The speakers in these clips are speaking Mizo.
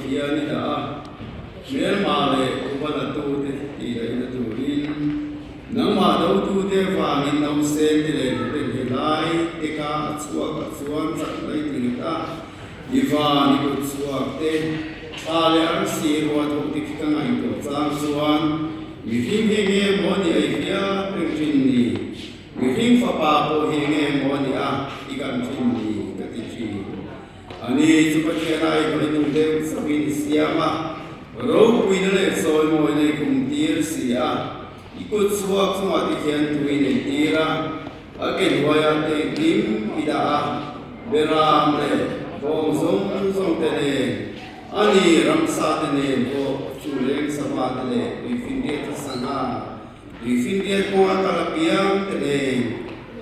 Pathian i dah a, hmelma leh upa latute tihdaihna turin nangmah dotute avangin nausen te leh hnute hnelai te kha a chhuakah chuan chak mai tinghet a, i van i kut chhuak te, thla leh arsi ruat ho te khi ka ngaihtuah chang chuan mihring hi nge maw ni ei hial reng thin ni? Mihring fapa pawh hi nge maw ni a i kan thin ni ka ti thin. Ani chu Pathian a i hawinung deuh chauhin i siam a, ropuina leh chawimawina i kum tir si a, i kut chhuak chungah ti hian tui nei tir a, a ke hnuaiah te hlim i dah a, beram leh bawng zawng zawng te nen, ani ramsa te nen pawh chu leng sava te leh tuifinriat sangha Tuifinriat kawnga kal apiang te nen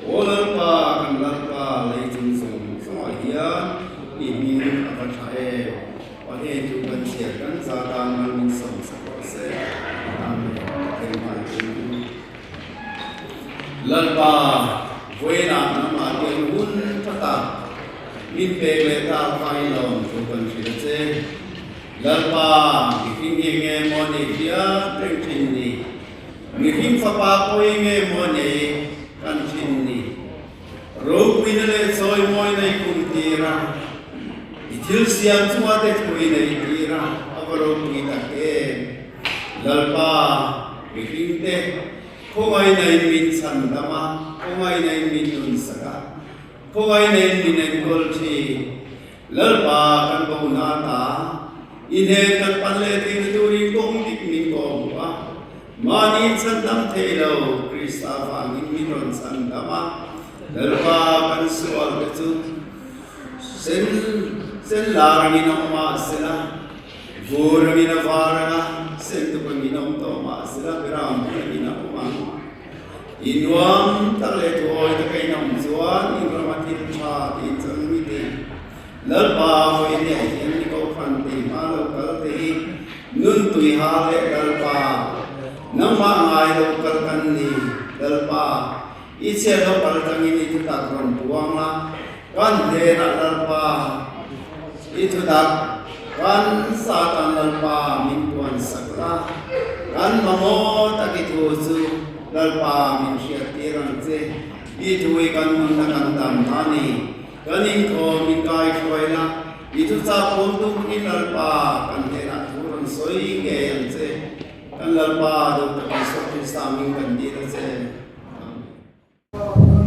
Aw Lalpa, kan Lalpa lei chung zawng zawngah hian i hming a va tha em? Pahne chu kan chhiar kan za tan mal min sawm sak rawh se. Amen. Pathian hmai tum u. Lalpa, vawiinah nangmah tiang hun tha tak min pek leh ta kha i lawm thu kan hrilh a che. Lalpa, mihring hi nge maw ni hial reng thin ni? Mihring fapa pawh hi nge maw nei kan thin ni? Ropuina leh chawimawina i kum tir a, i thil siam chunga te thu i nei tir a, a va ropui tak em? Lalpa, mihring te khawngaihna in min chhan dam a, khawngaihna in min nun sak a, khawngaihna in min enkawl thin. Lalpa kan bo na ta, i hnen kan pan leh theihna turin kawng dik min kawh hmuh a, mahni chhandam thei lo Krista vangin min rawn chhandam a, Lalpa kan sual te chu sen sen lar angin a awm mah sela, vur angin a var anga sen tuk angin a awm tawh mah sela, beram bul angin a awm ang. I nuam tak leh thuawi taka in awm chuan in rama thil tha tih in chang mi te Lalpa vawi hneh hian ni kohhran tih hma lo kal te hi nun tui ha leh Lalpa nangmah ngai lo kal kan ni Lalpa i chhiat lo kal tangin i thutak rawn puang la kan hnenah Lalpa i thutak kan Satan Lalpa min puan sak la kan mamawh tak i thu chu Lalpa min hriat tir ang che i thu i kan nunna kan dam a ni kan inkhawm in kai hruai la i thu chak pawm tum in Lalpa kan hnenah thu rawn sawi ngei ang che kan Lalpa duh tak Isua Krista hming kan dil a che. Amen.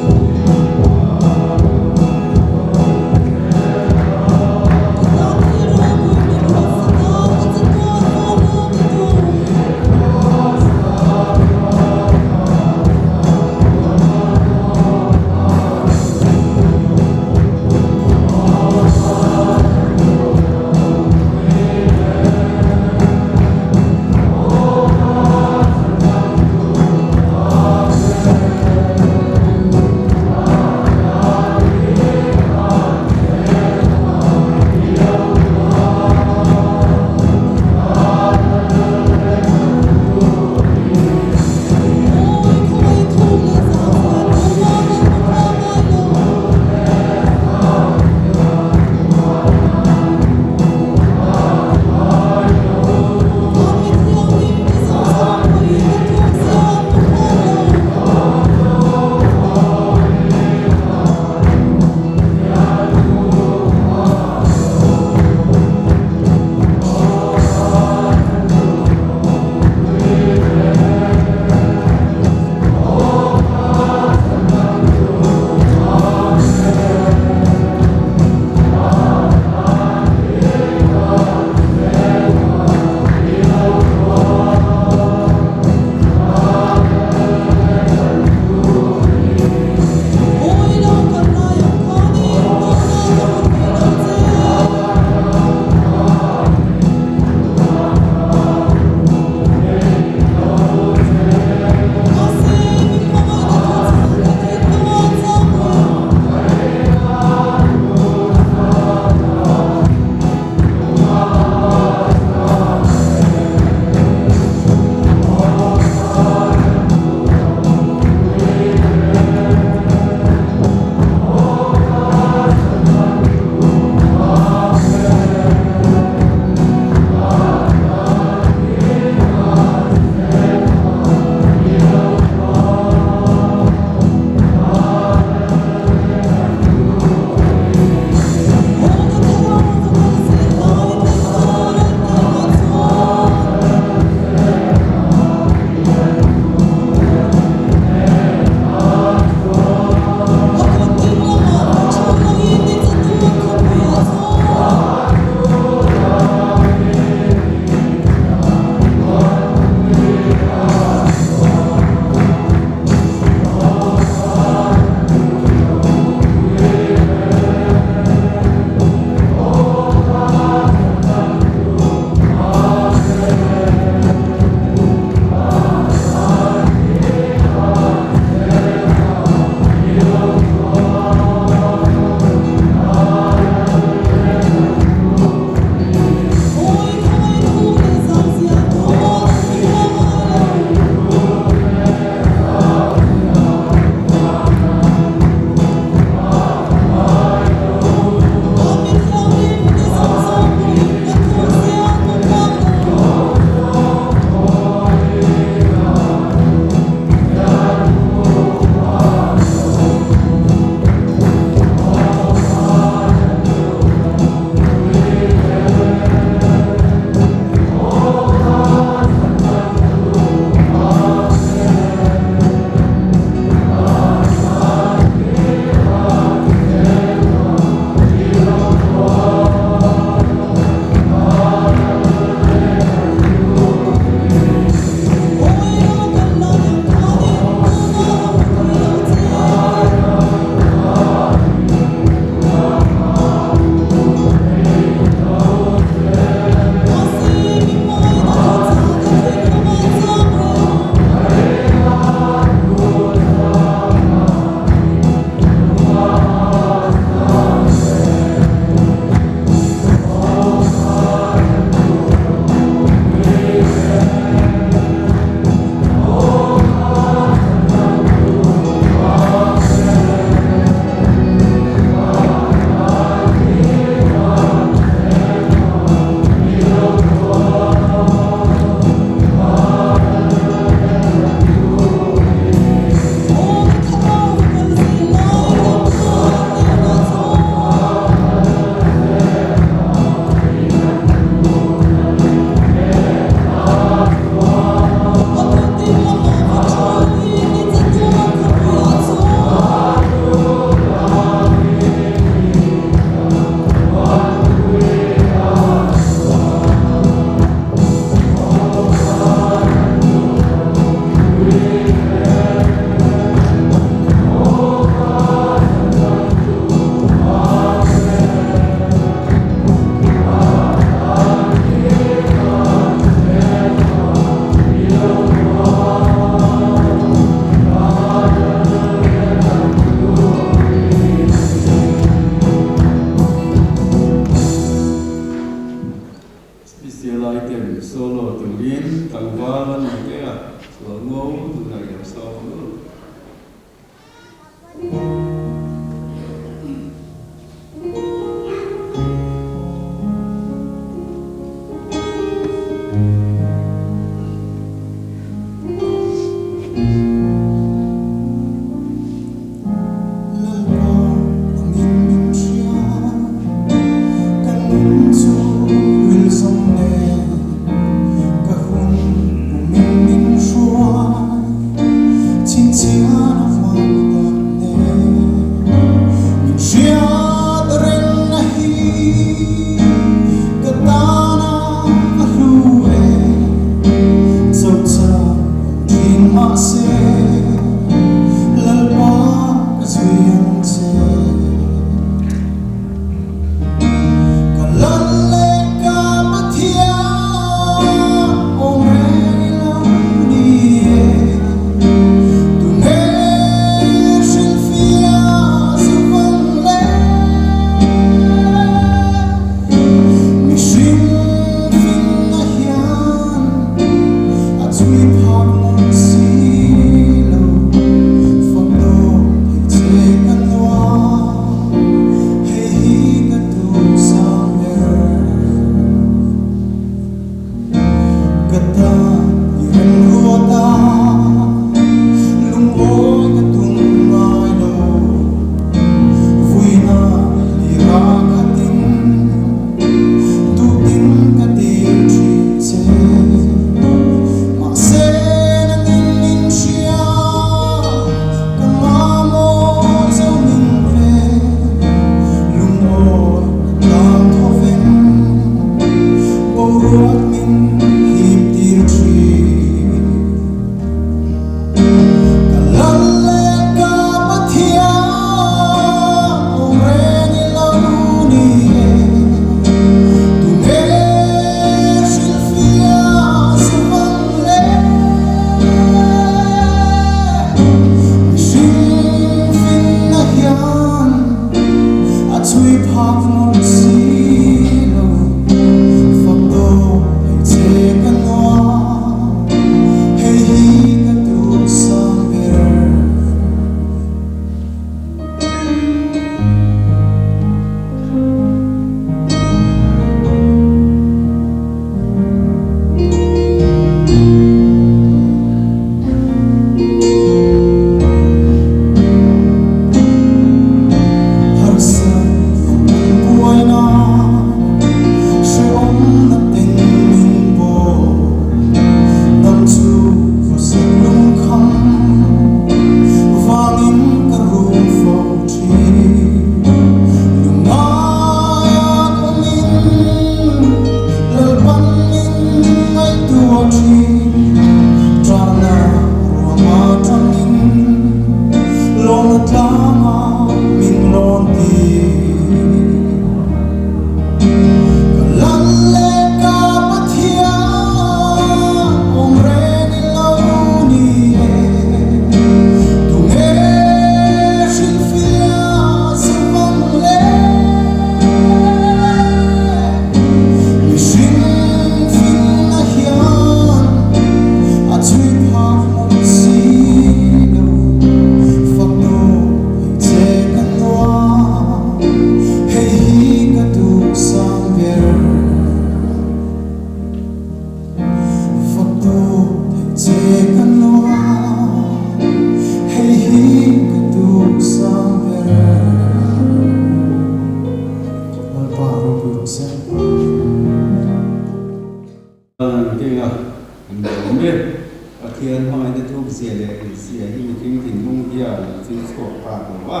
zia leh ril zia hi mihring thinlung hian a ching chhuak phak lo a,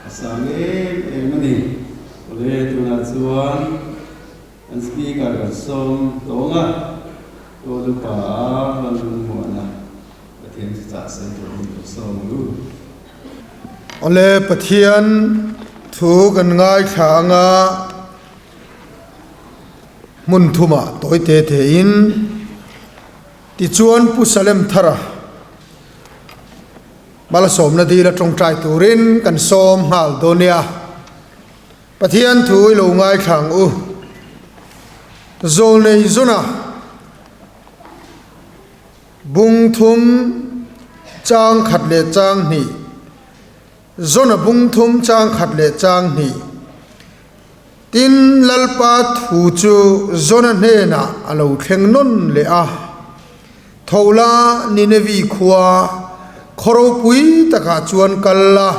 a sang em em a ni. Awle tunah chuan kan speaker kan sawm tawng a, Tualu pa a rawn lungmuan a, Pathian chu chah sawi turin ka sawm ang u. Awle Pathian thu kan ngaithla anga hmun thumah tawi te te in tichuan Pu Salem Thara malsawmna dil a tawngtai turin kan sawm nghal dawn nia. Pathian thu i lo ngaithla ang u. Zawlnei zuna bung thum chang khat leh chang hnih, Zona bung thum chang khat leh chang hnih. Tin, Lalpa thu chu Zona hnenah a lo thleng nawn leh a, Tho la, Ninevi khua khaw ropui takah chuan kal la,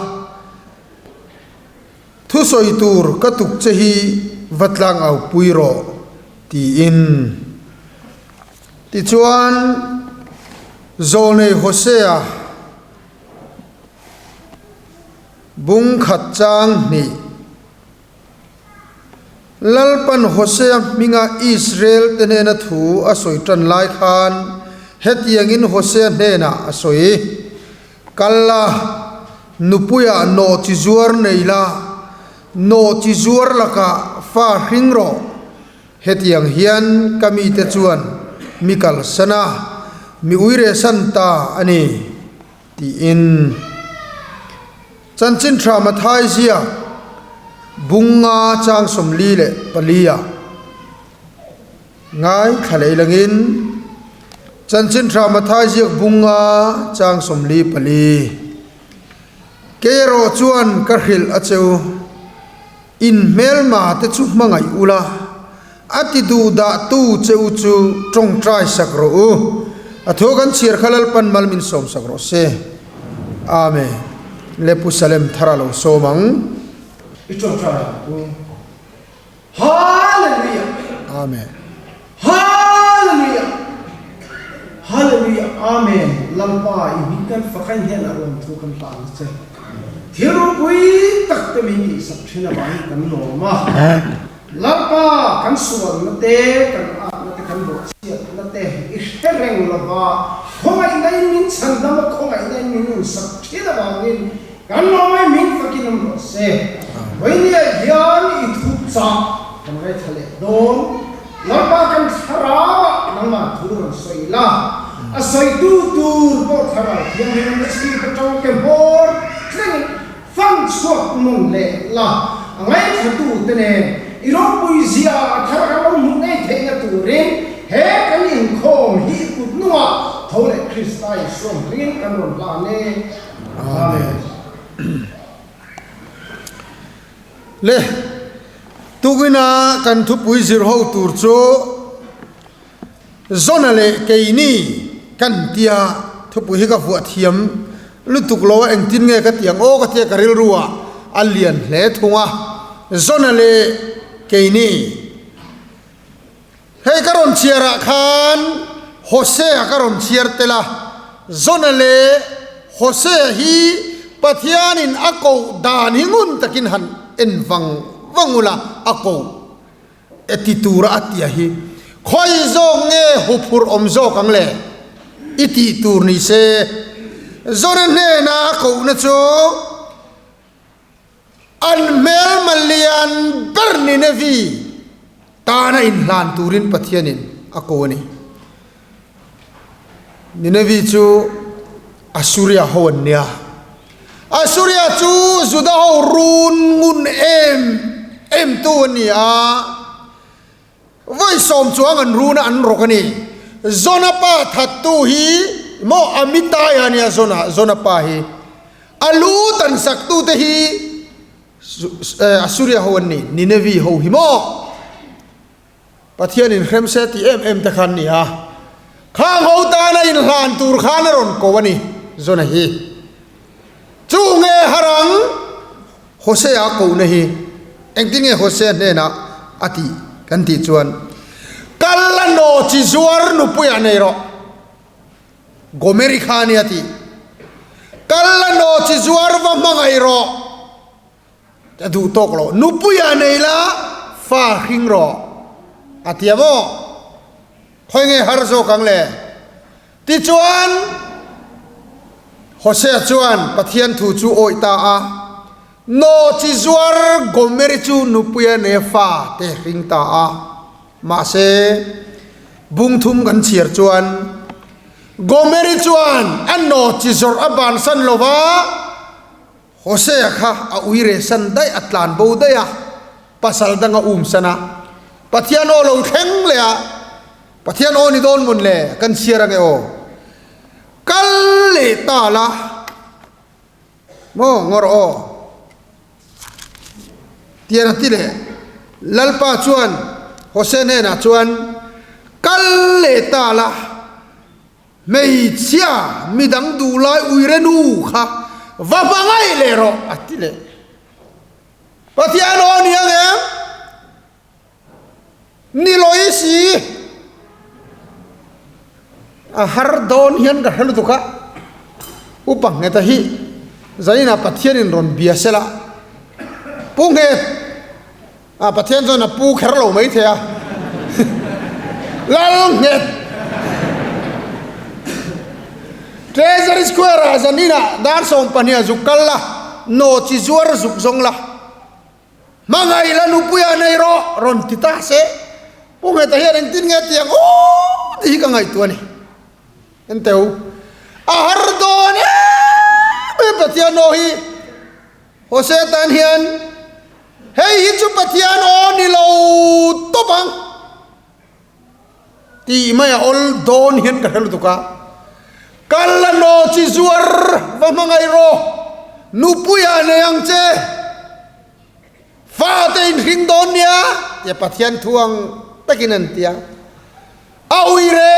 Thusawi tur ka tuk che hi va tlang au pui rawh, tiin. Tichuan, Zawlnei Hosea bung khat chang hnih, Lalpan Hosea hminga Israel te hnena thu a sawi tan lai khan hetiangin Hosea hnenah a sawi. Kal la, nupuiah nawh chi zuar nei la, nawh chi zuar lakah fa hring rawh. Hetiang hian ka mite chuan mi kalsan a, mi uiresan ta a ni, tiin Chanchin Tha Mathai ziak Bunga chang 44 ah Ngaithla leh langin Chanchin Tha Mathai ziak bunga chang 44 Kei erawh chuan ka hrilh a cheu, in hmelma te chu hmangaih ula, a ti duh dah tu che u chu tawngtai sak rawh u. A thu kan chhiar kha Lalpan mal min sawm sak rawh se. Amen. Le Pu Salem thar a lo sawm ang. I tawngtai ang u. Hallelujah. Amen. Hallelujah. Hallelujah. Amen. Lalpa i hming kan fak a hian a rawn thu kan hlan che. Thil ropui tak te min tihsak thin avangin kan lawm a. Lalpa kan sualna te, kan atna te, kan bawhchhiatna te i hre reng lova, khawngaihna in min chhandam a, khawngaihna in min nunsak thin avangin Kan lawmai min fakin awm rawh se. Vawinia hian i thu chah kan ngaithla leh dawn. Lalpa kan thlarau ah nangmah thu rawn sawi la, a sawitu tur pawh thlarau thianghlim chhip atang ke hmawr thlengin fan chhuak nawn leh la, a ngaithlatu te nen i ropui zia a thar kan lo hmuh ngei theihna turin he kan inkhawm hi i kut hnungah tho leh Krista Isua hmingin kan rawn hlan e. Amen. Le, tukina kan thupui zir ho tur chu Zona leh keini kan tia thupui hi ka vuah thiam lutuk lo a, engtin nge ka ti ang aw ka tia ka rilru ah a lian hle thung a, Zona leh keini. Hei ka rawn chhiar ah khan Hosea ka rawn chhiar tel a, Zona leh Hosea hi Pathianin a koh dan hi ngun takin han en vang vang ula, a koh e ti tura a tia hi khawi zawk nge huphurh awm zawk ang le i tih tur ni se. Zona hnena a kohna chu. An hmelma lian ber Ninevi tana inhlan turin Pathianin a ko a ni. Ninevi chu Assuria ho an nia. Assuria chu Juda ho run ngun em em tu an ni a. Vawi sawm chuang an run a an rawk a ni. Zona pa thattu hi maw Amitai a nia Zona, Zona pa hi. A lu tan saktu te hi Assuria ho an ni, Ninevi ho hi maw. Pathian in hrem se tih em em te kha an ni a. Khang ho tana inhlan tur khan a rawn ko a ni Zona hi. Chu nge harang Hosea kohna hi engtin nge Hosea hnenah a tih kan tih chuan, Kal la naw chi zuar nupuiah nei rawh. Gomeri kha ania tih. Kal la naw chi zuar va hmangaih rawh. A duh tawk lo. Nupuia nei la fa hring rawh. A tia maw? Khawi nge har zawk ang le? Tichuan, Hosea chuan Pathian thu chu awih ta a. Naw chi zuar Gomeri chu nupuia nei fa te hring ta a. Mahse, bung thum kan chhiar chuan Gomeri chuan a naw chi zawrh a bansan lo va, Hosea kha a ui reh san daih, a tlan bo daih a, pasal dang a um san a. Pathian aw lo thleng leh a, Pathian aw ni dawn mawn le, kan chhiar ange aw. Kal leh ta la. Maw ngawr aw. Tian a ti leh. Lalpa chuan Hosea hnenah chuan, Kal leh ta la, hmeichhia midang duh lai uire nu kha va hmangaih leh rawh, a ti leh. Pathian aw ni ang em? Ni lawi si. A har dawn hian ka hre lutuk a, Upa Ngheta hi zainah Pathianin rawn bia se la, Pu Nghet, ah Pathian chuan a pu kher lo mai thei a, Lal Nghet, Treasury Square ah zaninah dar 12 ah zuk kal la, naw chi zuar zuk zawng la. Hmangaih la nupuia nei rawh rawn ti ta se, Pu Ngheta hian engtin nge ti ang aw tih hi ka ngaihtuah a ni. Enteu, a har dawn em em Pathian aw hi. Hosea tan hian hei hi chu Pathian aw ni lo tawp ang tih mai a awl dawn hian ka hre lutuk a. Kal la naw chi zuar va hmangaih rawh, nupuia nei ang che, fate in hring dawn nia tia Pathian thu ang takin an ti a. A ui re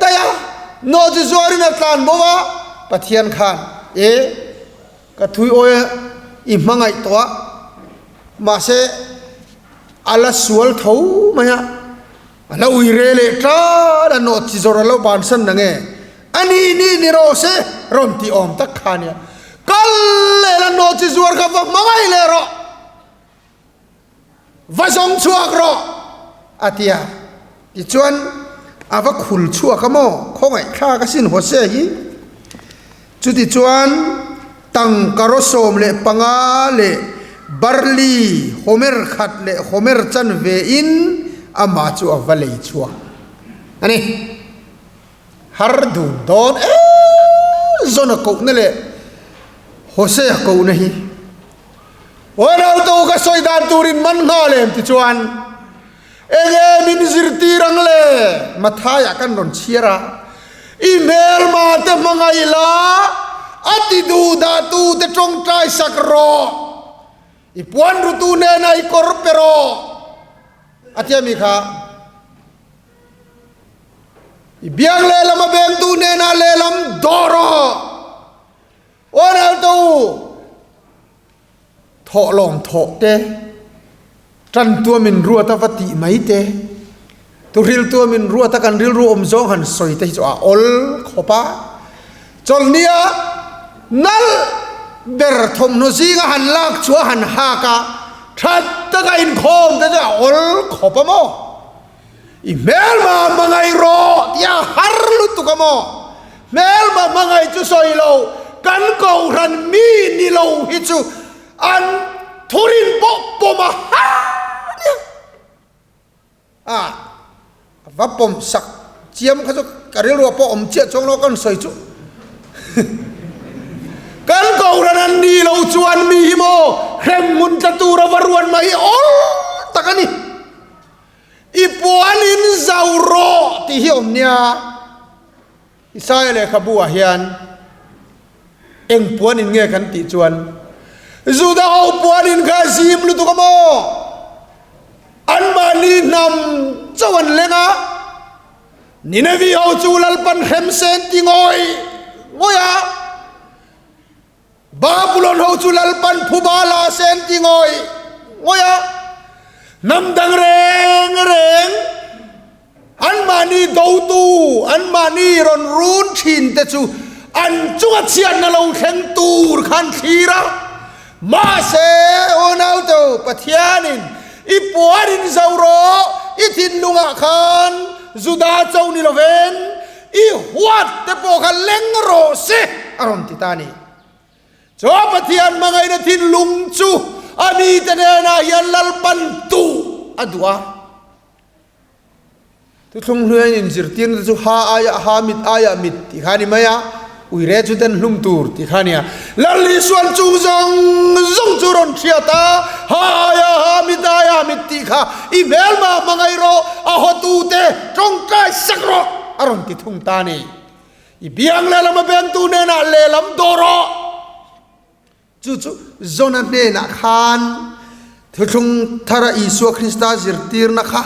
daih a, naw chi zuarin a tlan bo a, Pathian khan e ka thui awi a i hmangaih tawh a, mahse a la sual tho mai a. A lo ui re leh tan a nawh chi zawr a lo bansan na nge? A ni ni ni rawh se rawn ti awm tak kha nia. Kal leh la nawh chi zuar kha va hmangaih leh rawh. Va zawng chhuak rawh a ti a. Tichuan a va khul chhuak a maw? Khawngaih thlak asin Hosea hi. Chutichuan tangka raw 15 leh barley homer khat leh homer chanve in amah chu a va lei chhuak a ni. Har dun dawn em zawn a kohna leh Hosea kohna hi Ronaldo ka sawi dan turin man nghal em tichuan Enge min zirtir ang le? Mathaiah kan rawn chhiar a, I hmelma te hmangaih la, a ti duh dah tu te tawngtai sak rawh, i puan rutu nena i kawr pe rawh, a ti a mi kha. I biang lehlam a bengtu nena lehlam dawh rawh. Ronaldo! Thawh lawm thawh te, tan tua min ruat a va tih mai te, tuhril tua min ruat a kan rilru awm zawng han sawi te hi chu a awl khawp a. Chawlhnia nalh ber thawmhnaw zinga han lak chhuah han hak a, that taka inkhawm te chu a awl khawp a maw? I hmelma hmangaih rawh tih a har lutuk a maw? Hmelma hmangaih chu sawi lo, kan kohhran mi ni lo hi chu an thurin pawh pawm a har nia. A va pawm sak chiam kha chu ka rilru pawh awm chiah chuang lo kan sawi chu. Kan kohhran an ni lo chuan mi hi maw hrem hmun tla tura va ruan mai hi awl tak a ni. I puan in zau rawh tih hi awm nia. Isaia lehkhabu ah hian eng puan in nge kan tih chuan Juda ho puan in kha zim lutuk a maw? Anmahni hnam chauh an leng a, Ninevi ho chu Lalpan hrem sen ti ngawih ngawih a, Babulon ho chu Lalpan phuba la se an ti ngawih ngawih a, hnam dang reng reng Anmahni dotu, anmahni rawn run thin te chu an chunga chhiatna lo thleng tur kha an thlir a. Mahse, unaute, Pathianin i puanin zo rawh, i thinlungah khan Juda cho ni lovin i huat te pawh kha leng rawh se, a rawn ti ta a ni. Chu Pathian hmangaihna thinlung chu a mite hnenah hian Lalpan tuh a duh a. Thuthlung hluiin inzirtirna te chu ha aiah ha, mit aiah mit tih kha a ni mai a, uire chu den hlum tur tih kha a ni a. Lal Isuan chung zawng zawng chu rawn hriat a, ha aiah ha, mit aiah mit tih kha i hmelma hmangaih rawh, a hawtute tawngtai sak rawh a rawn ti thung ta a ni. I biang lehlam a bengtu hnenah lehlam dawh rawh. Chu chu Jona hnenah khan Thuthlung Thara Isua Krista zirtirna kha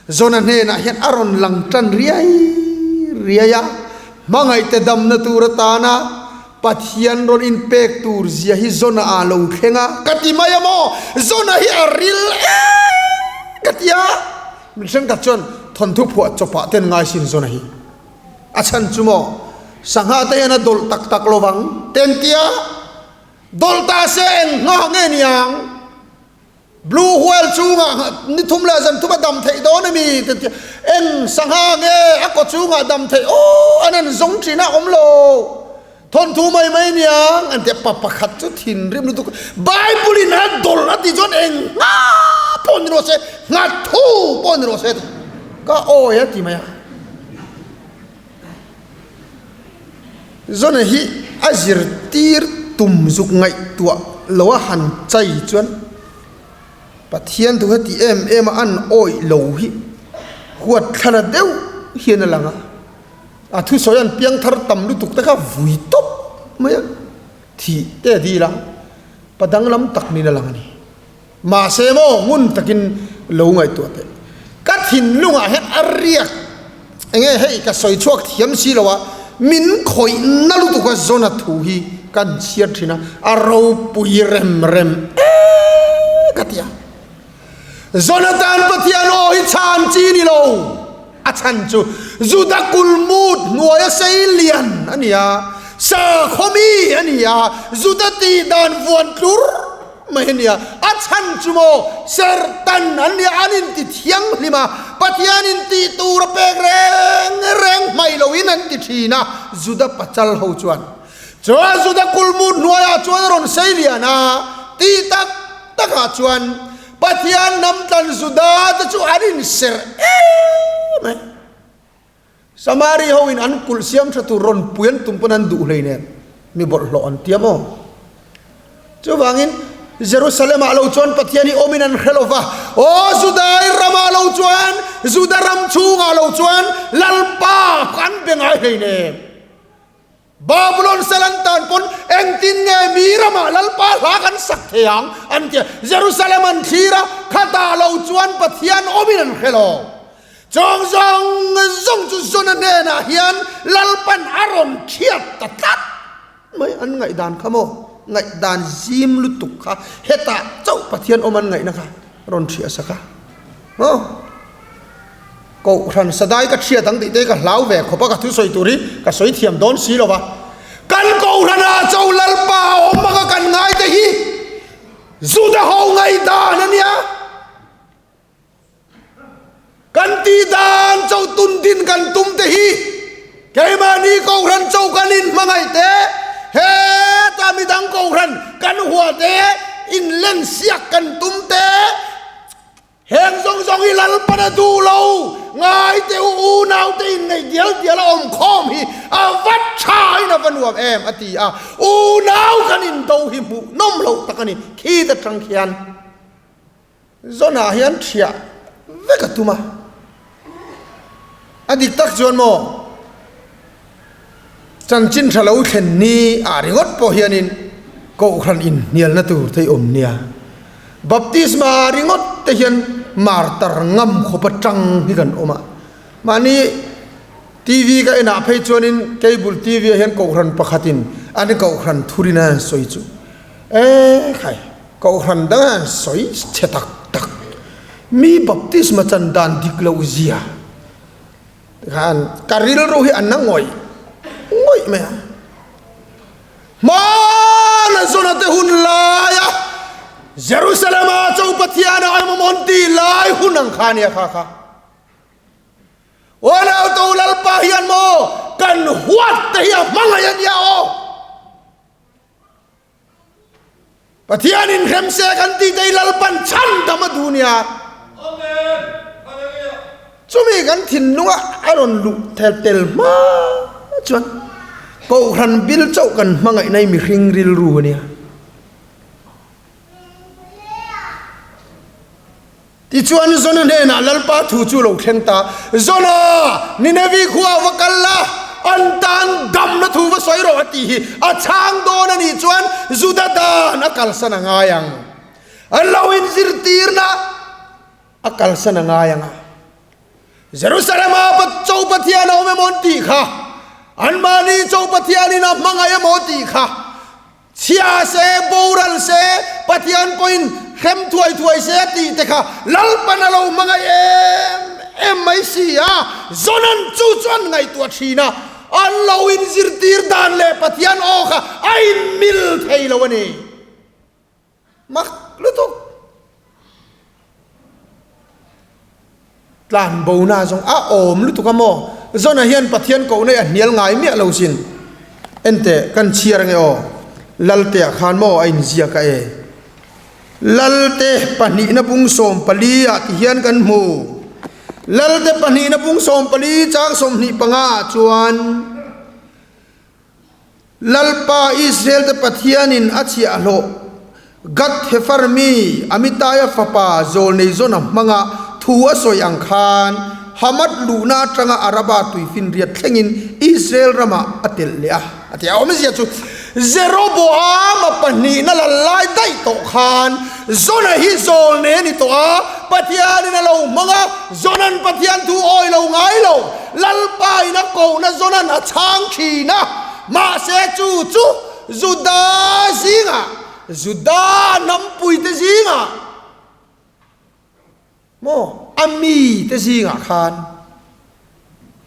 Jona hnenah hian a rawn lang tan riai riai a, hmangaihte damna tur atana Pathian rawn inpek tur zia hi Jona ah lo thleng a, ka ti mai a maw? Jona hi a ril em ka ti a, min thenkhat chuan thawnthu phuah chawpah ten ngai sin Jona hi. A chhan chu maw, sangha te hian a dawlh tak tak lo vang, tentia dawlh ta se eng nghah nge niang? Blue whale chungah ni thum leh zan thum a dam theih dawn a mi? Tentia eng sangha nge a kaw chungah dam theih? Aw, an han zawng thin a, awm lo. Thawnthu mai mai niang an ti a, pa pakhat chu thinrim lutuk Bible in a dawlh a tih chuan eng ngha pawh ni rawh se, nghathu pawh ni rawh se ka awi a ti mai a. Zona hi a zirtir tum zuk ngaihtuah lo a han chai chuan Pathian thu heti em em a an awih lo hi huat thlala deuh hian a lang a. A thusawi an piang thar tam lutuk te kha vui tawp mai a, thih te a dil a, pa danglam tak niin a lang a ni. Mahse maw ngun takin lo ngaihtuah teh. Ka thinlungah hian a riak enge hei ka sawi chhuak thiam si lo a, min khawih na lutuk a Zona thu hi kan chhiar thin a, a ropui rem rem e ka ti a. Jonathan Pathian aw hi chhan chi ni lo. A chhan chu Juda kulmut hnuaia sei lian a ni a, sakhaw mi a ni a, Juda tih dan vuan tlur mai a ni a. A chhan chu maw sertan an ni a, an inti thianghlim a, Pathian intih tur a pek reng reng hmaih loin an ti thin a, Juda pachal ho chuan. Chuan Juda kulmut hnuaiah chuan a rawn sei lian a, tih tak takah chuan Pathian hnam tlan Juda te chu an inserh em mai. Samari ho in an kulh siam tha tur rawn pui an tum pawn an duh hlei nen mi bawlhhlawh an tiam aw. Chuvangin Jerusalem ah lo chuan Pathian hi awmin an hre lo va, aw Judai ramah lo chuan Juda ram chhungah lo chuan Lalpa an be ngai hlei nen. Babulon sal an tan pawn engtin nge mi ramah Lalpa hla kan sak thei ang an ti a. Jerusalem an thlir a, khatah lo chuan Pathian awmin an hre lo. Chawng zawng zawng chu Jona hnenah hian Lalpan a rawn thiat ta tlat mai. An ngaihdan kha maw? Ngaihdan zim lutuk kha hetah chauh Pathian awm an ngaihna kha rawn thiah sak a. Maw? Kohhran sadai ka chhiat ang tih te ka hlau ve khawp a, ka thusawi tur hi ka sawi thiam dawn si lo va. Kan Kohhranah cho Lalpa a awm anga kan ngai te hi Juda ho ngaihdan a nia. Kan tih dan cho tun din kan tum te hi keimahni Kohhran cho kan inhmangaih te, heta midang Kohhran kan hua te, inlensiak kan tum te, Heng zawng zawng hi Lalpan a duh lo, ngai teh u unaute inneih dial dial a awm khawm hi a va tha in a va nuam em a ti a, unau kan indo hi hmuh nawm loh tak a ni, khi te tang khian zawnah hian thiah vek a tum a, a dik tak chuan maw chanchin tha lo thlen ni ah ringawt pawh hianin Kohhran inhnialna tur te hi awm nia. Baptisma ah ringawt te hian martar ngam khawp atang hi kan awm a. Mahni TV ka enah phei chuanin cable TV ah hian Kohhran pakhatin an Kohhran thurin a han sawi chu e khai Kohhran dang a han sawi chhe tak tak. Mi baptisma chan dan dik loh zia. Tikhan ka rilru hi a na ngawih ngawih mai a. Hmana zona te hun laia Jerusalema cho Pathian a awm an ti lai hun ang kha nia kha kha. Unau to Lalpa hian maw kan huat te hi a hmangaih a nia aw. Pathian in hrem se kan tih te hi Lalpan chhan dam a duh nia. Chumi kan thinlunga a rawn luh tel tel hma chuan Kohhran bil chauh kan hmangaihna hi mihring rilru a nia. Tichuan Zona hnenah Lalpa thu chu lo thleng ta, Zona, Ninevi khuaah va kal la, an tan damna thu va sawi rawh a tih hi a chhang dawn a nih chuan Juda dan a kalsan a ngai ang. An lo inzirtirna a kalsan a ngai ang a. Jerusalema cho Pathian a awm emaw an tih kha, anmahni cho Pathianin a hmangaih emaw tih kha, Chhia se, boral se, Pathian pawhin hrem thuai thuai se a tih te kha Lalpan a lo hmangaih em em mai si a, Jonan chu chuan ngaihtuah thin a, an lo inzirtir dan leh Pathian aw kha a inmil thei lo a ni. Mak lutuk. Tlan bo na zawng a awm lutuk a maw? Zona hian Pathian koh nei a hnial ngai miah lo sin. Enteh, kan chhiar ange aw. Lalte ah khan maw a inziak a e. Lalte pahnihna bung 14 ah ti hian kan hmu. Lalte pahnihna bung 14 chang 25 ah chuan Lalpa Israel-te Pathianin a chhiahhlawh Gad Hefar mi Amitaia fapa Zawlnei Zona hmanga thu a sawi ang khan Hamath luhna atanga Araba tuifinriat thlengin Israel ramah a telh leh a, a ti a. Awmzia chu Jeroboama pahnihna la lai daih tawh khan Zona hi Zawlnei a ni tawh a, Pathianin a lo hmang a, Zona'n Pathian thu awi lo ngai lo. Lalpa in a kohna zawnan a chhang thin a, mahse chu chu Juda zingah, Juda hnampuite zingah maw a mite zingah khan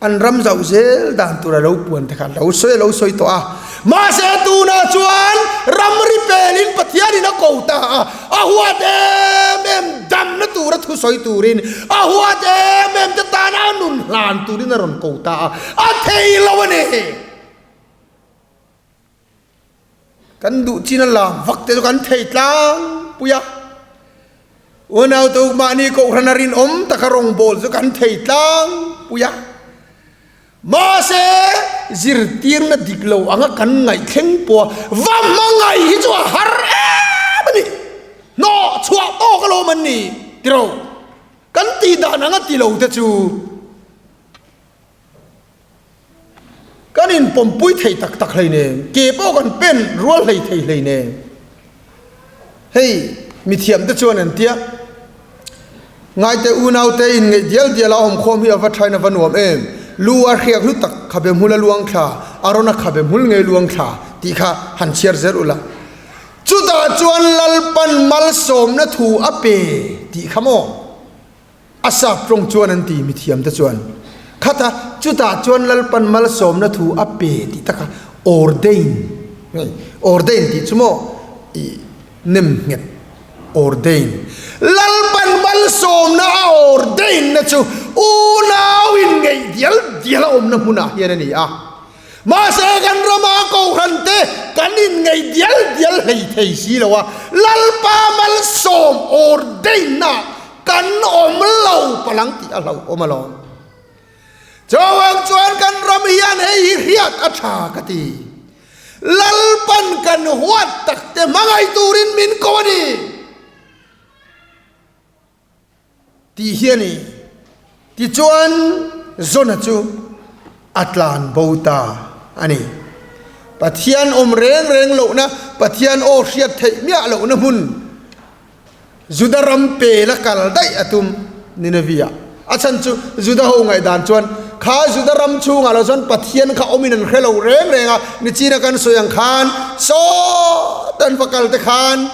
an ram zauh zel dan tur a lo puan te kha lo sawi a lo sawi tawh a. Mahse tunah chuan ramri pelin Pathianin a ko ta a, a huat em em damna tura thusawi turin, a huat em em te tana a nun hlan turin a rawn ko ta a, a thei lo a ni. Kan duh chin a lam vak te chu kan thei tlangpui a, unau te uk mahni kohhran a rinawm taka rawngbawl chu kan thei tlangpui a. Mahse, zirtirna dik lo anga kan ngaihthleng pawha va hmangaih hi chu a har em a ni. Hnawh chhuah tawk alawm an ni tiro. Kan tih dan anga ti lo te chu kan inpawmpui thei tak tak hleinem, ke pawh kan pen rual hlei thei hleinem. Hei, mithiam te chuan an tia, Ngaite unaute in ngeih dial dial a awm khawm hi a va thain a va nuam em? Lu a hriak hlu tak khabe hmul a luang thla, a rawn a khabe hmul ngei luang thla tih kha han chhiar zel ula. Chutah chuan Lalpan malsawmna thu a pe tih kha maw? A sap tawng chuan an ti mithiam te chuan. Khata chutah chuan Lalpan malsawmna thu a pe tih taka ordain, ordain tih chu maw i nem nghet ordain. Lalpan malsawmna a ordain na chu unau in ngeih dial dial a awmna hmunah hian a ni a. Mahse kan rama kohhran te kan inngeih dial dial hlei thei si lo a, Lalpa malsawm ordainna kan awm lo palang tih a hlauhawm alawm. Chuvang chuan kan ram hian hei hi hriat a tha ka ti. Lalpan kan huat tak te hmangaih turin min ko a ni. Tih hi a ni. Tichuan, Jona chu a tlan bo ta a ni. Pathian awm reng reng lohna, Pathian aw hriat theih miah lohna hmun, Juda ram pela kal daih a tum Nineveh-ah. A chhan chu Juda ho ngaihdan chuan kha Juda ram chhungah lo chuan Pathian kha awmin an hre lo reng reng a, nichina kan sawi ang khan sawt an va kal te khan,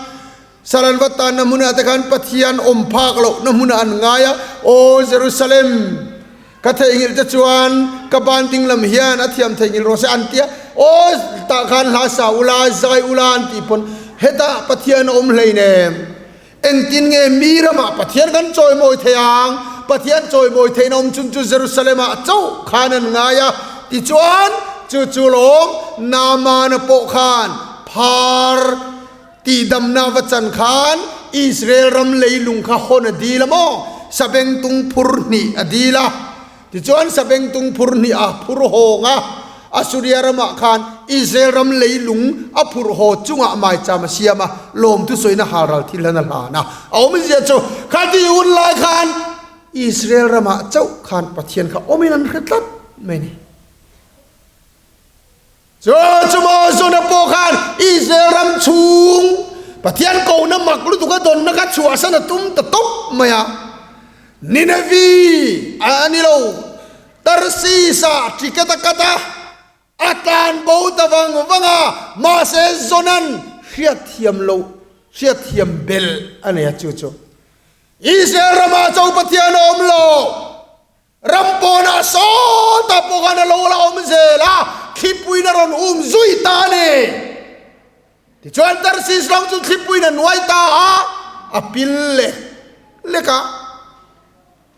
Saran va tanna hmunah te khan Pathian awm phak lohna hmunah an ngai a, Aw Jerusalem! Ka theihnghilh te chuan ka ban ding lam hian a thiam theihnghilh rawh se an tia, aw tah khan hla sa ula, zai ula an tih pawn hetah Pathian a awm hleinem. Engtin nge mi ramah Pathian kan chawimawi thei ang? Pathian chawimawi theihna awm chhun chu Jerusalem-ah chauh khan an ngai a. Tichuan, chu chu lawm Naamana pawh khan phar tihdamna va chan khan Israel ram leilung kha hawn a dil a maw? Sabengtung phur hnih a dil a. Tichuan sabengtung phur hnih a phur hawng a, Asuria ramah khan Israel ram leilung a phurh haw chungah maicham a siam a, lawmthu sawina halral thil han a hlan a. A awmzia chu khati hun lai khan Israel ramah chauh khan Pathian kha awmin an hre tlat mai a ni. Chu chu maw Jona pawh khan Israel ram chhung Pathian kohna mak lutuk a dawnna kha chhuahsan a tum ta tawp mai a. Ninevi a ni lo, Tarsis-ah ticket a cut a, a tlan bo ta vang vang a, mahse Jona'n hriatthiam loh, hriatthiam belh a nei a chu chu. Israel ramah cho Pathian a awm lo. Ram pawnah sawta pawh khan a lo la awm zel a, thlipuiin a rawn um zui ta a ni. Tichuan Tarsis lawng chu thlipuiin a nuai ta a, a pil lek lek a.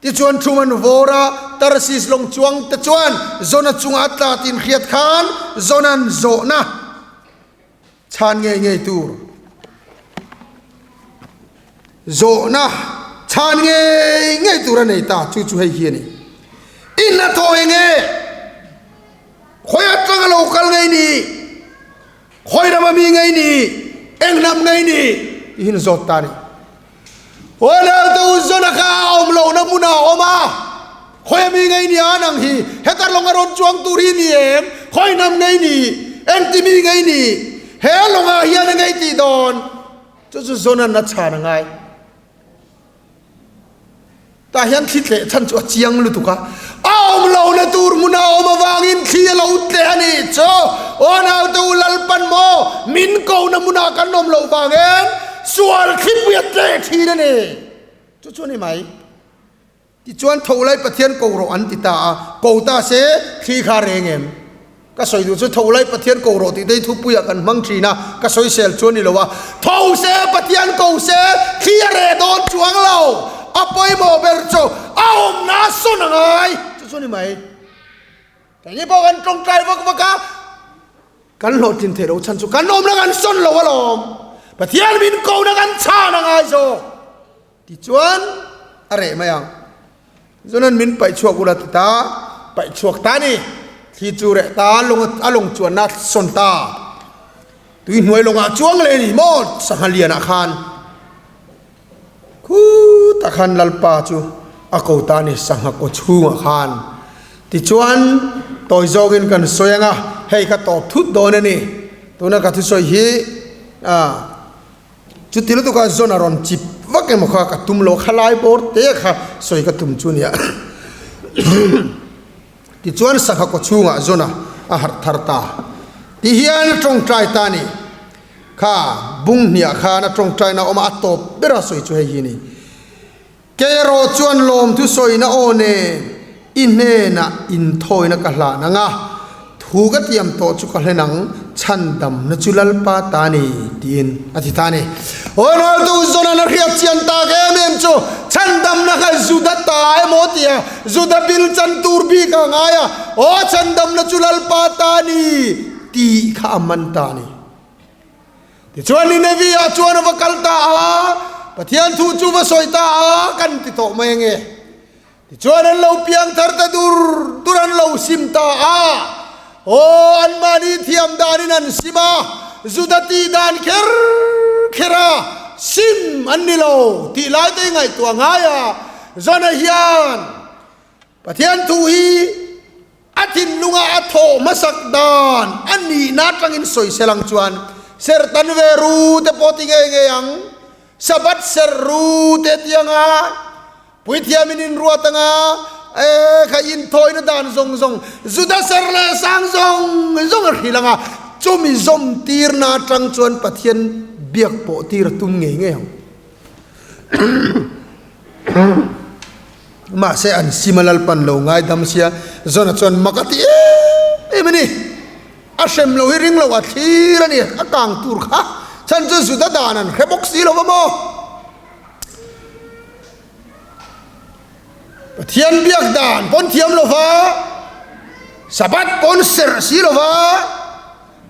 Tichuan thum an vawr a, Tarsis lawng chuang te chuan Jona chunga a tla tin hriat khan Jona'n zawhna chhan ngei ngei tur. Zawhna chhan ngei ngei tur a nei ta, chu chu hei hi a ni. In a thaw eng e? Khawi atanga lo kal ngei ni? Khawi rama mi ngei ni? Eng hnam ngei ni? Tihin zawt ta a ni. Huanau te u Zona kha a awm lohna hmunah a awm a, khawi a mi ngei ni a nang hi? Heta lawng a rawn chuang tur hi ni em? Khawi hnam ngei ni? Engti mi ngei ni? He lawngah hian a ngei tih dawn? Chu chu Jona'n a chhan a ngai. Tah hian thli tleh chhan chu a chiang lutuk a, a awm lohna tur hmun a awm avangin thli a lo tleh a ni. Chu aw naute u Lalpan maw min kohna hmunah kan awm loh vangin sual thlipui a tleh thin a ni. Chu chu a ni mai. Tichuan tho lai Pathian ko rawh an ti ta a, ko ta se thli kha reng em? Ka sawi duh chu tho lai Pathian ko rawh tih te hi thupuiah kan hmang thin a, ka sawisel chu a ni lo a, tho se Pathian ko se thli a reh dawn chuang lo, a pawimawh ber chu a awmna a sawn a ngai chu chu a ni mai. Keini pawh kan tawngtai vak vak a, kan hlawhtlin theih loh chhan chu kan awmna kan sawn lo alawm, Pathian min kohna kan chhan a ngai zawk. Tichuan a reh mai ang. Chuan min paih chhuak ula ti ta, paih chhuak ta ni. Thli chu reh ta, lung a lung chuanna sawn ta. Tui hnuai lawngah chuang leh ni maw sangha lianah khan. Khutah khan Lalpa chu a ko ta ni sangha kaw chhungah khan. Tichuan tawi zawngin kan sawi ang a, hei ka tawp thut dawn a ni. Tuna ka thusawi hi ah. Chuti lutuk a zawn a rawn chip vak emaw kha ka tum lo khalai bawr te kha sawi ka tum chu nia. Tichuan sangha kaw chhungah zawn a a harh thar ta. Ti hian a tawngtai ta a ni. Kha bung hniah khan a tawngtaina awm a, a tawp ber a sawi chu hei hi a ni. Kei erawh chuan lawmthu sawina aw nen i hnenah inthawina ka hlan ang a, thu ka tiam tawh chu ka hlen ang, chhandamna chu Lalpa ta a ni, tiin a ti ta a ni. Ronaldo zawnan a hriat chian tak em em chu chhandamna kha Juda ta emaw tia Juda bil chan tur bik a ngai a, aw chhandamna chu Lalpa ta a ni tih kha a man ta a ni. Tichuan Nineveh-ah chuan a va kal ta a, Pathian thu chu va sawi ta a, kan ti tawh mai ange. Tichuan an lo piang thar ta dur dur an lo sim ta a, aw anmahni thiam danin an sim a, Juda tih dan kher kher a sim an ni lo tih lai te ngaihtuah ngai a, Jona hian Pathian thu hi A thinlunga a thawh hmasak dan a nihna atangin sawisel ang chuan serh tan ve ru te pawh ti ngei ngei ang, Sabbath serh ru te ti anga puithiamin inruat anga e kha inthawina dan zawng zawng Juda serh leh sang zawng zawng a hrilh anga chumi zawm tirna atang chuan Pathian biak pawh tir a tum ngei ngei ang. Mahse an sim a Lalpan lo ngaidam sia, Jona chuan mak a ti em em a ni. A hrem lo hi ring lo a thlir a ni, a kang tur kha chhan chu Juda dan an hre bawk si lo va maw? Pathian biak dan pawn thiam lo va, Sabbath pawn serh si lo va,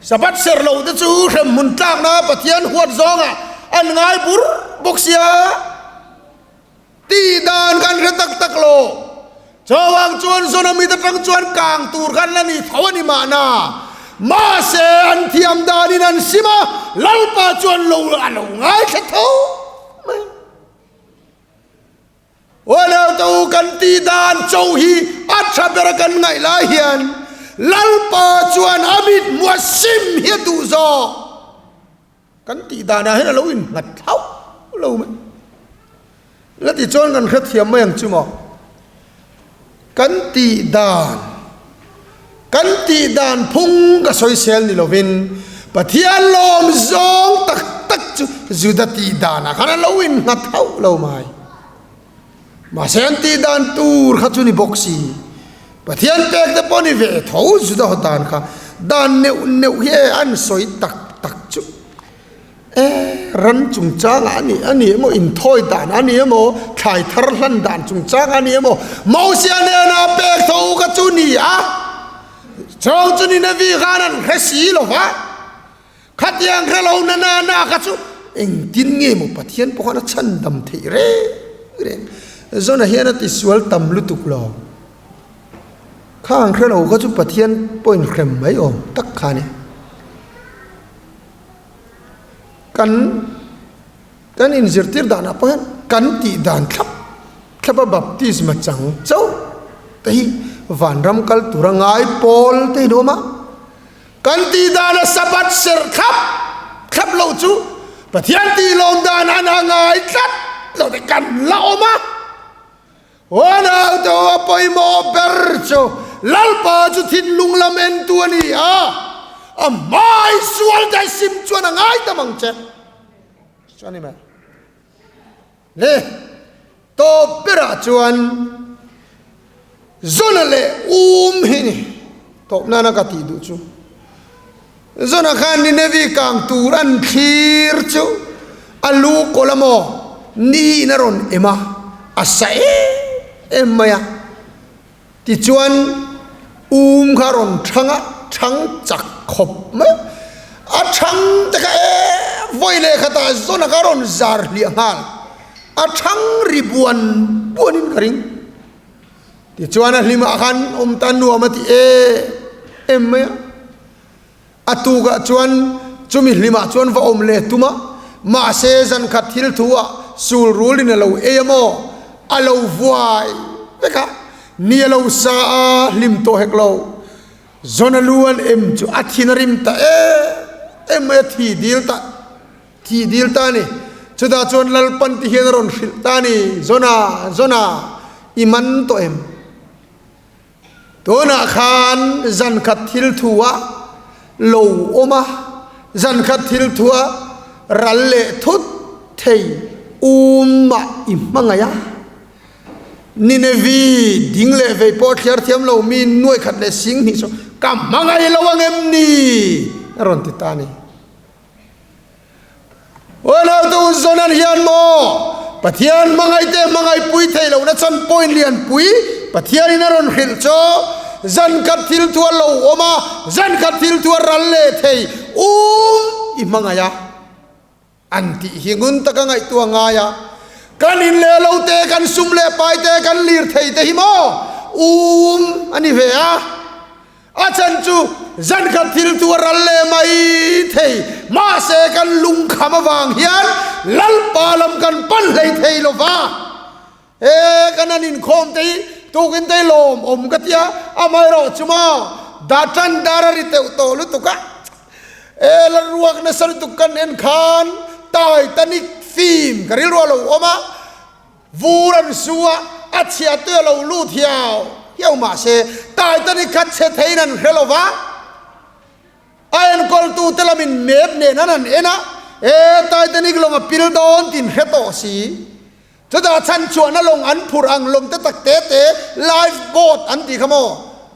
Sabbath serh lo te chu hremhmun tlakna Pathian huat zawngah an ngai bur bawk sia. Tih dan kan hre tak tak lo. Chawang chuan Zonamit atang chuan kang tur khan la ni tho a ni mahna. Mahse an thiam danin an sim a, Lalpa chuan lo a lo ngaithla tho mai. Uanau te u kan tih dan cho hi a tha ber a kan ngaih lai hian Lalpa chuan a mit hmuh a sim hi a duh zawk. Kan tih danah hian a lo innghat thlauh lo mai. La ti chuan kan hrethiam mai ang chu maw? Kan tih dan, kan tih dan phung ka sawisel ni lovin Pathian lawm zawng tak tak chu Juda tih danah khan a lo innghat hauh lo mai. Mahse an tih dan tur kha chu ni bawk si. Pathian pek te pawh ni ve tho Juda ho dan kha dan neuh neuh hi e an sawi tak tak chu e ran chungchangah a ni a ni emaw inthawi dan a ni emaw thlai thar hlan dan chungchang a ni emaw Mosia nena pek tho kha chu ni a chawng chu Ninevi khan an hre si lo va. Khatiang hre lo na na na kha chu engtin nge maw Pathian pawh khan a chhandam theih reng reng. Zona hian a tisual tam lutuk lo. Khang hre lo kha chu Pathian pawhin hrem mai awm tak kha a ni. Kan kan inzirtir danah pawh hian kan tih dan thlap thlap a baptisma chang chauh te hi vanram kal tura ngai pawl te hi an awm a. Kan tih dana Sabbath serh thlap thlap loh chu Pathian tih lawm dan an a ngai tlat lo te kan la awm a. Huanau te ho a pawimawh ber chu Lalpa chu thinlung lam entu a ni a, a hmai sual te sim chuan a ngai tam ang che. Chuan i mai. Le tawp berah chuan Zona leh Um hi ni tawp nana ka tih duh chu. Zona khan Ninevi kang tur an thlir chu a lu kawlh a maw ni in a rawn em a, a sa em em mai a. Tichuan Um kha a rawn thang a, thang chak khawp mai a. A thang te kha e vawi leh khatah Zona kha a rawn zar hliah nghal. A thang ri buan buanin ka ring. Tichuan a hlimah khan awm ta nuam a ti em em mai a. A tukah chuan chumi hlimah chuan va awm leh tum a, mahse zan khat thil thu ah sul rulin a lo ei a maw? A lo vuai vek a, ni a lo sa a, hlim tawh hek lo. Zona lu an em chu a thin a rim ta em em mai a, thi dil ta thi dil ta a ni. Chutah chuan Lalpan ti hian a rawn hrilh ta a ni, Zona, Zona, i man tawh em? Tunah khan zan khat thil thu a lo awm a, zan khat thil thu a ral leh thut thei umah i hmangaih a. Ninevi ding leh vei pawh thliar thiam lo mi nuai khat leh sing hnih chu ka hmangaih lo ang em ni? a rawn ti ta a ni. Uanautu Zonan hian maw Pathian hmangaihte hmangaihpui theih lohna chan point lianpui Pathianin a rawn hrilh chu zan khat thil thu a lo awm a, zan khat thil thu a ral leh thei um i hmangaih a an tih hi ngun taka ngaihtuah ngai a, kan in leh lo te, kan sum leh pai te, kan lir thei te hi maw um a ni ve a. A chan chu zan khat thil chu a ral leh mai thei, mahse kan lungkham avang hian Lalpa lam kan pan hlei thei lo va. He kan han inkhawm te hi tukin te hi lawmawm ka ti a, amaherawh chu maw Datan dar a ri teuh tawh lutuk a, e la ruak nasa lutuk kan en khan Titanic film ka rilru a lo awm a, Vur an su a, a chhia tui a lo lut hiau hiau mahse Titanic kha chhe theiin an hre lo va, a enkawltute lamin map nen an han en a, e Titanic lawng a pil dawn tiin hre tawh si. Chutah chhanchhuahna lawng an phurh ang lawng te tak te te life boat an tih kha maw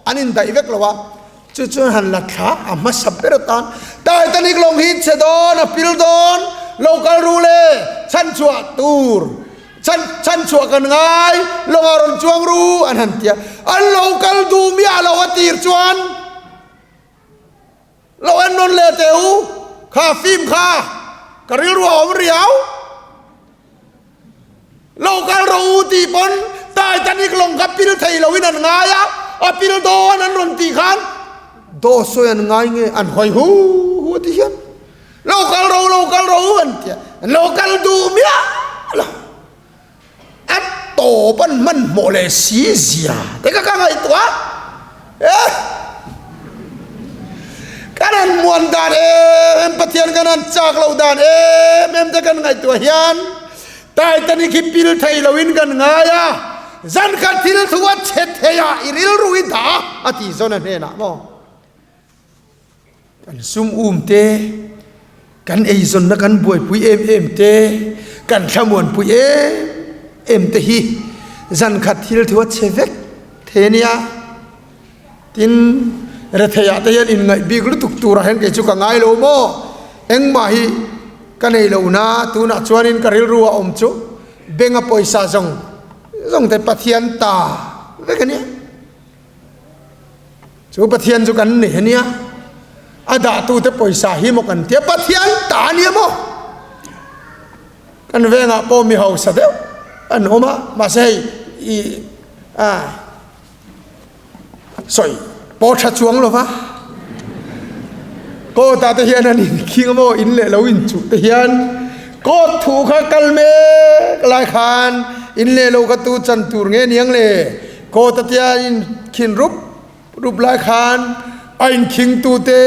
an indaih vek lo a, chu chuan han la thla a hmasa ber atan Titanic lawng hi chhe dawn a pil dawn lo kal ru le chhanchhuah tur chhan chhanchhuah kan ngai lawngah rawn chuang ru an han ti a, an lo kal duh miah lo a tir chuan. Lo en nawn leh teh u, kha film kha ka rilru a awm riau. Lo kal rawh u tih pawn Titanic lawng kha pil thei loin an ngai a, a pil dawn an rawn tih khan daw sawi an ngai nge an hawi hu hu a ti hian lo kal rawh u, lo kal rawh u an ti a, an lo kal duh miah lo. A tawp an hmanhmawh leh si zia te kha ka ngaihtuah a. Kan han muan dan em em Pathian kan han chak loh dan em em te kan ngaihtuah hian Titanic hi pil thei loin kan ngai a, zan khat thil thu a chhe thei a i rilru i dah a tih zawn a hnenah maw. Kan sum um te, kan eizawnna kan buaipui em em te, kan thlamuanpui em em te hi zan khat thil thu a chhe vek thei a nia. Tin, retheiah te hian inngaih bik lutuk turah hian kei chu ka ngai lo maw? Engmah hi ka nei lo na, tunah chuanin ka rilru a awm chu benga pawisa zawng zawng te Pathian ta vek a nia. Chu Pathian chu kan nei ania, a dahtute pawisa hi maw kan tia, Pathian ta ania maw? Kan vengah pawh mi hausa deuh an awm a, mahse hei i a sawi pawh tha chuang lo va, court ah te hian an inkhing a maw, in leh lo inchuh te hian court thu kha kal mek lai khan in leh lo kha tu chan tur nge niang le? Court a tia inkhin rup rup lai khan a inkhing tute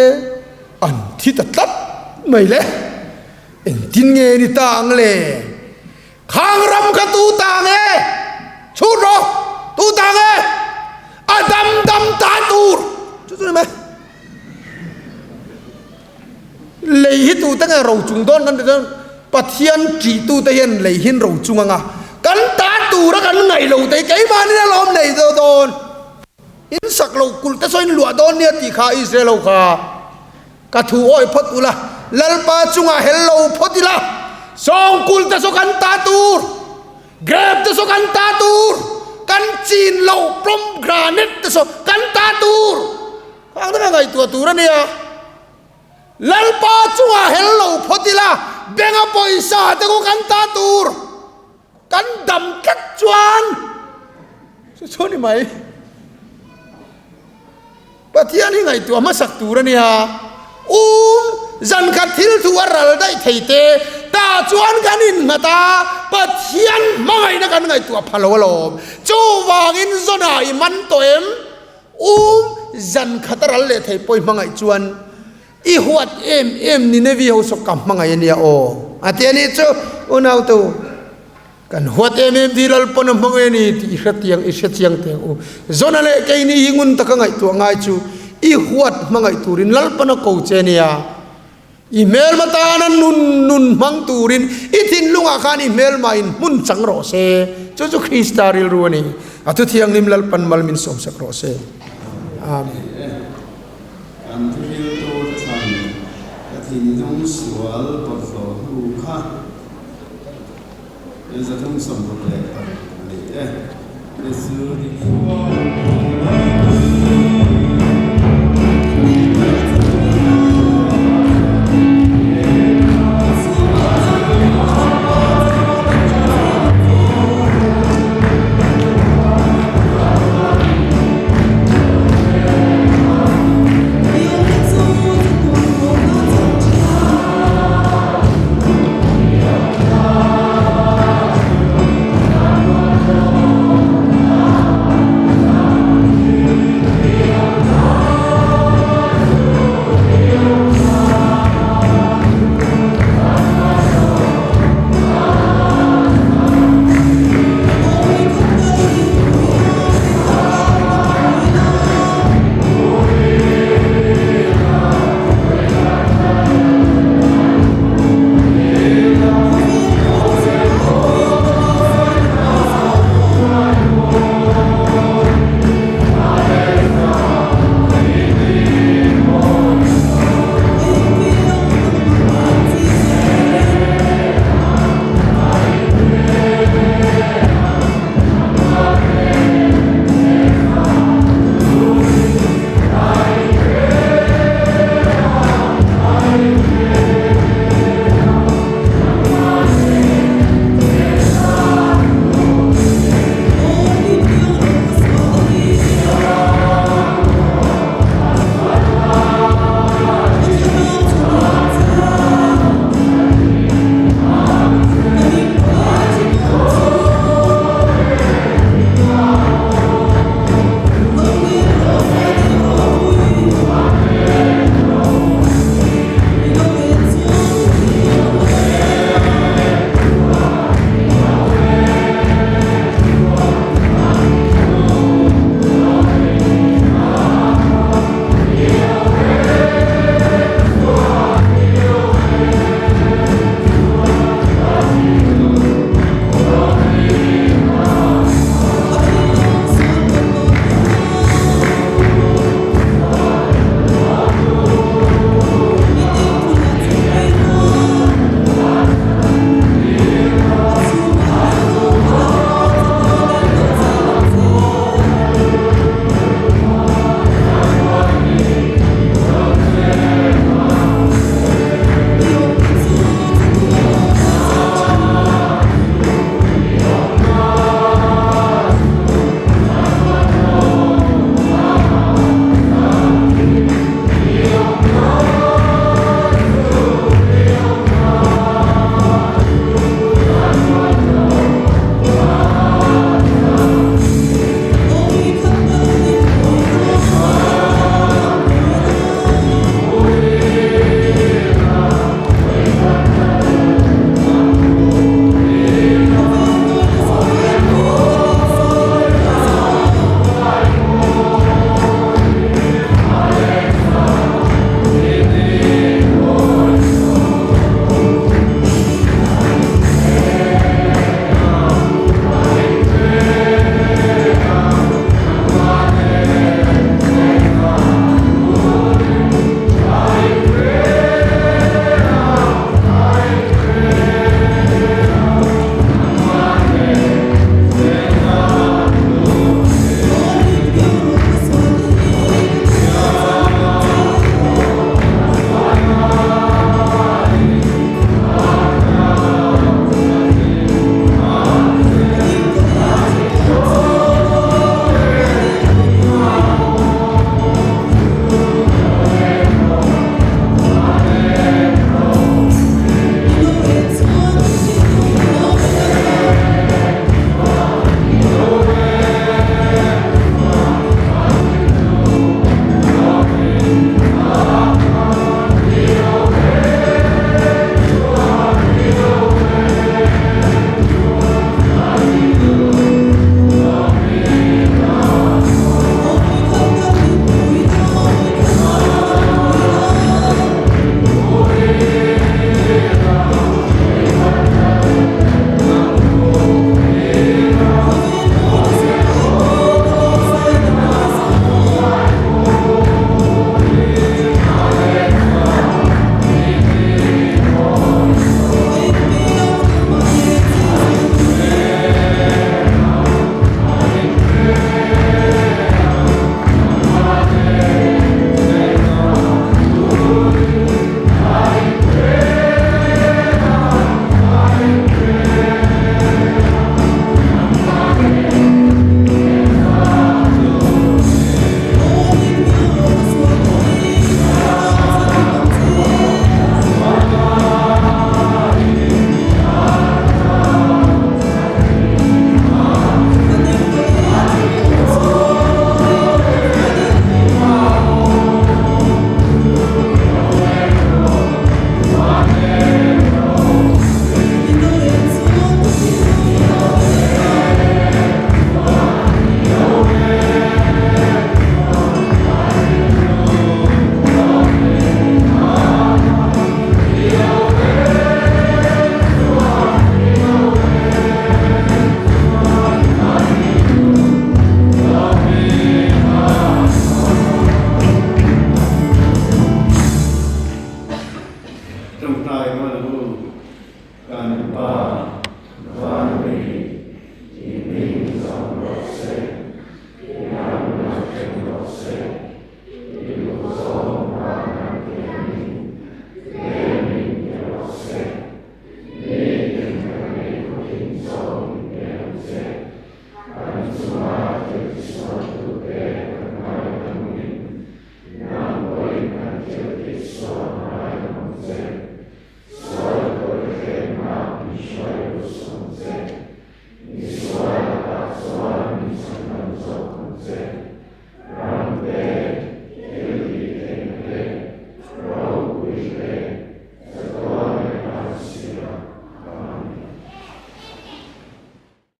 an thi ta tlat mai le. Engtin nge ni ta ang le? Khang ram kha tu ta nge? Chhut rawh! Tu ta nge? A dam dam ta tur! Chu chu ni mai. Lei hi tute nge ro chung dawn kan ti chuan Pathian ṭih tute hian lei hi an ro chung anga kan ta tura kan ngaih lo te hi keimahni alawm nei dawn dawn. In sak lo kulh te saw in luah dawn nia tih kha Israel ho kha ka thu awih phawt ula Lalpa chungah hel lo phawt ila sawng kulh te saw kan ta tur grape te saw kan ta tur kan chin loh pomegranate te saw kan ta tur khang te kha ngaihtuah tur a nia. Lalpa chungah hel lo phawt ila, benga pawisa te khu kan ta tur, kan dam tlat chuan chu chu ni mai. Pathian hi ngaihtuah hmasak tur a nia, um zan khat thil thu a ral daih thei te, tah chuan kan innghat a, Pathian hmangaihna kan ngaihtuah pha lo alawm. Chuvangin zawnah i man tawh em? Um zan khat a ral leh thei pawi hmangaih chuan i huat em em Ninevi ho saw ka hmangaih a nia aw a ti a nih chu unau te u kan huat em em ti Lalpawn a hmangaih a ni tih i hre tiang i hre chiang teh ang u Zona leh keini hi ngun taka ngaihtuah ngai chu i huat hmangaih turin Lalpawn a ko che a nia. I hmelma tana nun nun hmang turin i thinlungah khan i hmelma in hmun chang rawh se. Chu chu Krista rilru a ni. A thu thianghlim Lalpan mal min sawmsak rawh se. Amen. Kan thuhriltu thlan ka thinlung sual bawlhhlawh hnu kha 365 a ni e. Jesu dik